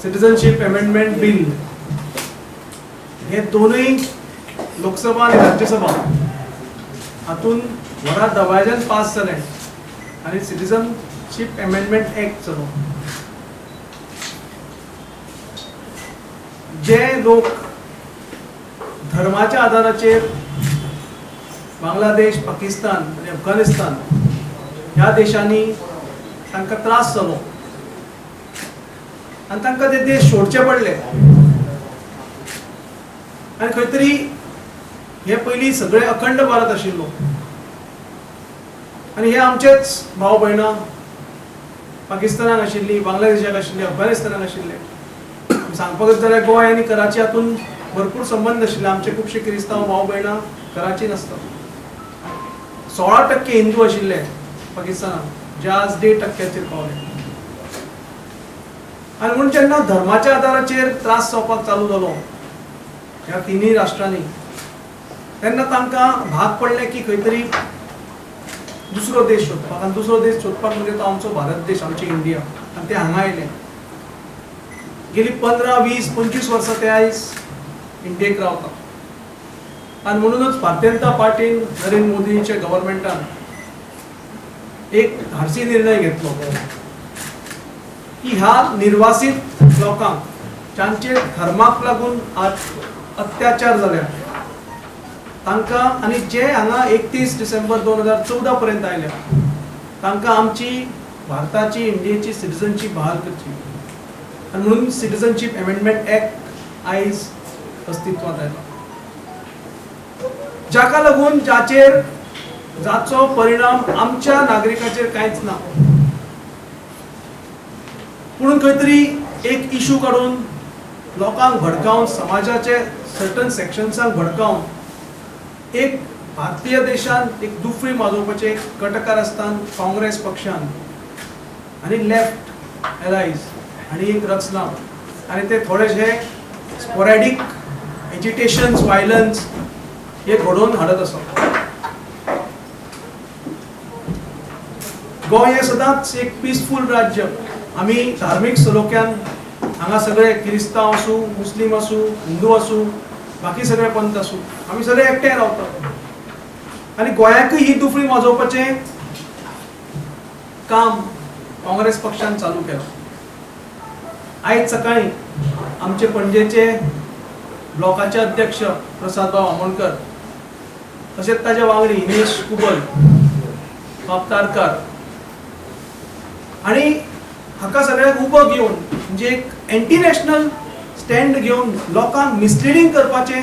Citizenship amendment bill हे दोनूय लोकसभा आनी राज्यसभा हातून व्हडा दबाज्यान पास जाले आनी सिटिझनशीप अमेंडमेंट एक्ट जालो. जे लोक धर्माच्या आधाराचेर बांगलादेश, पाकिस्तान आनी अफगाणिस्तान ह्या देशांनी तांकां त्रास जालो आनी तांकां ते देश सोडचे पडले आनी खंय तरी हे पयलीं सगळे अखंड भारत आशिल्लो आनी हे आमचेच भाव भयणां पाकिस्तानाक आशिल्ली, बांगलादेशाक आशिल्ले, अफगाणिस्तानाक आशिल्ले. सांगपाकच जाल्यार गोंय आनी कराची हातून भरपूर संबंद आशिल्ले. आमचे खुबशे क्रिस्तांव भाव भयणां कराचीन आसता. 16% हिंदू आशिल्ले पाकिस्तानात, जे आज 1.5%चेर पावले. आनी म्हणून जेन्ना धर्माच्या आधाराचेर त्रास जावपाक चालू जालो ह्या तिनूय राष्ट्रांनी, तेन्ना तांकां भाग पडलें की खंय तरी दुसरो देश सोदपाक. आनी दुसरो देश सोदपाक म्हणजे तो आमचो भारत देश, आमची इंडिया. आनी ते हांगा आयले. गेली 15, 20, 25 वर्सां ते आयज इंडियेक रावता. आनी म्हणूनच भारतीय जनता पार्टीन, नरेंद्र मोदीच्या गव्हर्मेंटान एक धाडसी निर्णय घेतलो की ह्या निर्वासित लोकांक, जांचेर धर्माक लागून आज अत्याचार जाल्या तांकां, आनी जे हांगा 31 डिसेंबर 2014 पर्यंत आयल्या तांकां आमची भारताची, इंडियेची सिटिझनशीप बहाल करची. आनी म्हणून सिटिझनशीप अमेंडमेंट एक्ट आयज अस्तित्वांत आयला, जाका लागून जाचेर जाचो परिणाम आमच्या नागरिकाचेर कांयच ना. पूण खंय तरी एक इशू काडून लोकांक भडकावन, समाजाचे सर्टन सेक्शन्सांक भडकावन एक भारतीय देशान एक दुफळी माजोवपाचे कटकार आसतना काँग्रेस पक्षान आनी लेफ्ट एलायज आनी एक रचना आनी ते थोडेशे स्पोरेडीक एजिटेशन्स, वायलन्स हे घडोवन हाडत आसा. गोंय हें सदांच एक पिसफूल राज्य. आमी धार्मीक सलोख्यान हांगा सगळे क्रिस्तांव आसूं, मुस्लीम आसूं, हिंदू आसूं, बाकी सगळे पंथ आसूं, आमी सगळे एकठांय रावतात. आनी गोंयाकूय ही दुफळी वाजोवपाचें काम काँग्रेस पक्षान चालू केलां. आयज सकाळी आमचे पणजेचे ब्लॉकाचे अध्यक्ष प्रसाद भाऊ आमोणकर, तशेंच ताजे वांगडी हिनेश कुबल, बाब तारकार आनी हाका सगळ्यांक उबो घेवन, म्हणजे एक एंटी नॅशनल स्टँड घेवन लोकांक मिसलिडींग करपाचें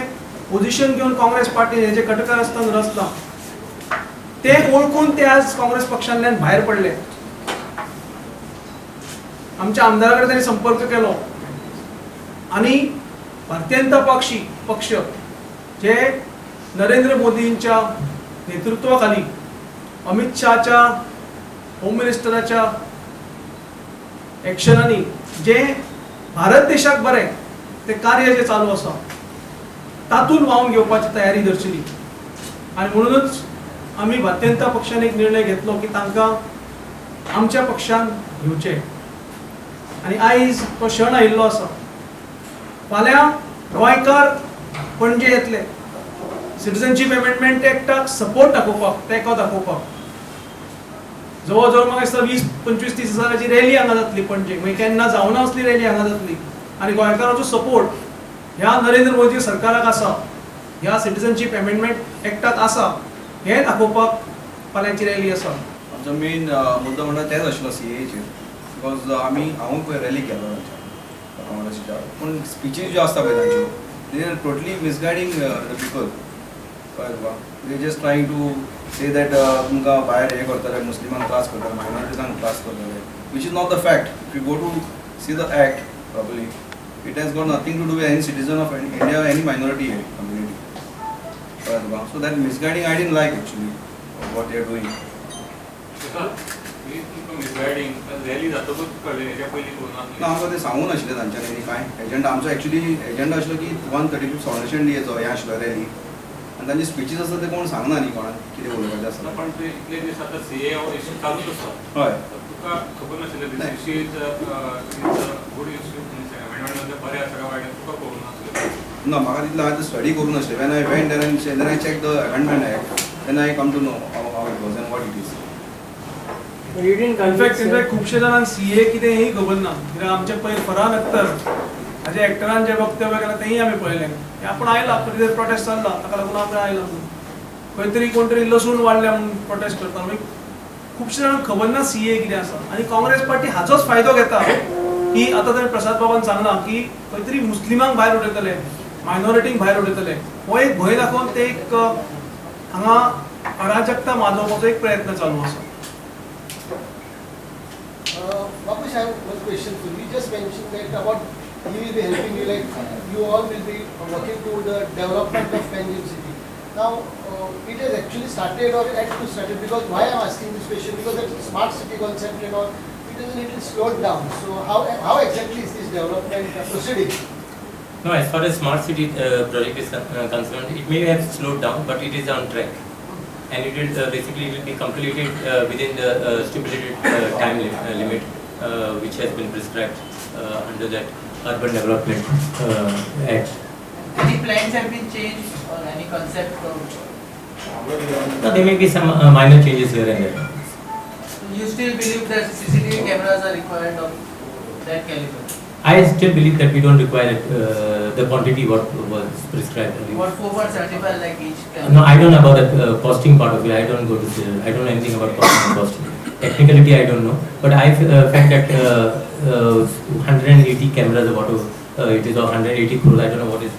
पोजिशन घेवन काँग्रेस पार्टीन हेजे कटकार आसतना रचलां, ते वळखून ते आज काँग्रेस पक्षांतल्यान भायर पडले. आमच्या आमदारा कडेन तांणी संपर्क केलो आनी भारतीय जनता पक्ष जे नरेंद्र मोदींच्या नेतृत्वा खाली, अमित शहाच्या, होम मिनिस्टराच्या एक्शनांनी जे भारत देशाक बरें ते कार्य जे चालू आसा तातूंत व्हांवन घेवपाची तयारी दर्शयली. आनी म्हणूनच आमी भारतीय जनता पक्षान एक निर्णय घेतलो की तांकां आमच्या पक्षान घेवचें. आनी आयज तो क्षण आयिल्लो आसा. फाल्यां गोंयकार पणजे येतले सिटिझनशीप अमेंडमेंट एक्टाक सपोर्ट दाखोवपाक, तेंको दाखोवपाक. जवळ जवळ म्हाका दिसता 20, 25, 30 हजाराची रॅली हांगा जातली पणजे. मागीर केन्ना जावना असली रॅली हांगा जातली. आनी गोंयकारांचो सपोर्ट ह्या नरेंद्र मोदी सरकाराक आसा, ह्या सिटिझनशीप अमेंडमेंट एक्टाक आसा, हें दाखोवपाक फाल्यांची रॅली आसा. आमचो मेन मुद्दो म्हणल्यार तेच आशिल्लो सीएचेर, because आमी, हांवूय पळय रॅलीक गेलो तांच्या काँग्रेसीच्या, पूण स्पिचीज ज्यो आसता पळय तांच्यो, they are totally misguiding the people. कळ्ळें तुका? They just trying to say that तुमकां भायर हें करतले, मुस्लिमांक त्रास करतले, मायनॉरिटीजांक त्रास करतले, which is not the fact. If you go to see the act properly, it has got nothing to do with any citizen of India, any minority community. कळ्ळें तुका? So that misguiding I didn't like actually what they are doing. Misguiding rally जातकूच कळ्ळें, हेच्या पयलीं करूं ना, आमकां ते सांगूं नाशिल्लें तांच्यांनी न्ही कांय एजंडा. आमचो एक्चुली एजंडा आशिल्लो की 135 फावंडेशन डेचो हें आशिल्लो रॅली, आनी तांचे स्पिचीस आसता ते कोण सांगना न्ही कोणाक कितें उलोवपाचें आसता. पण ते इतले दीस आतां सीए हो इश्यू चालूच आसा. हय. तुका खबर नाशिल्लें this issue is good issue? ना, म्हाका तितलो हांवें स्टडी करूं नासलें. When I went then then I check the Amendment Act, then I come to know how it was and what it is. But you didn't in fact convince in fact खुबशे जाणांक CA कितें हेंय खबर ना, कित्याक आमचे पयर फरहान अख्तर हाजे एक्टरान जें वक्तव्य केलां तेंय आमी पळयलें की आपूण आयला खंय तरी प्रोटेस्ट चल्ला ताका लागून आमी आयला म्हणून. खंय तरी कोण तरी लसूण वाडल्या म्हणून प्रोटेस्ट करता. मागीर खुबशे जाणांक खबर ना सीए कितें आसा आनी काँग्रेस पार्टी हाचोच फायदो घेता की आतां तुवें प्रसाद बाबान सांगलां की खंय तरी मुस्लिमांक भायर उडयतले, मायनॉरिटींक भायर उडयतले, हो एक भंय दाखोवन ते एक हांगा अराजकता माजोवपाचो एक प्रयत्न चालू आसा. Babush, I have one question for you. You just mentioned that about he will be helping you, like you all will be working to the development of Panjim city. Now, it has actually started or yet to started, because why I am asking this question, because that smart city concept and all, it is a little slowed down. So how exactly is this development proceeding? No, as far as smart city project is concerned, it may have slowed down, but it is on track, and it will basically it will be completed within the stipulated time limit, which has been prescribed under that Urban Development Act. Any plans have been changed or any concept of, Now, there may be some minor changes here and there. You still believe that CCTV cameras are required of that caliber? I still believe that we don't require the quantity what was prescribed earlier. What 4.75 lakh each camera? No, I don't know about the costing part of it. I don't go to the, I don't know anything about costing and costing. Technicality, I don't know. But I felt that 180 cameras, what it is, or 180 crores, I don't know what is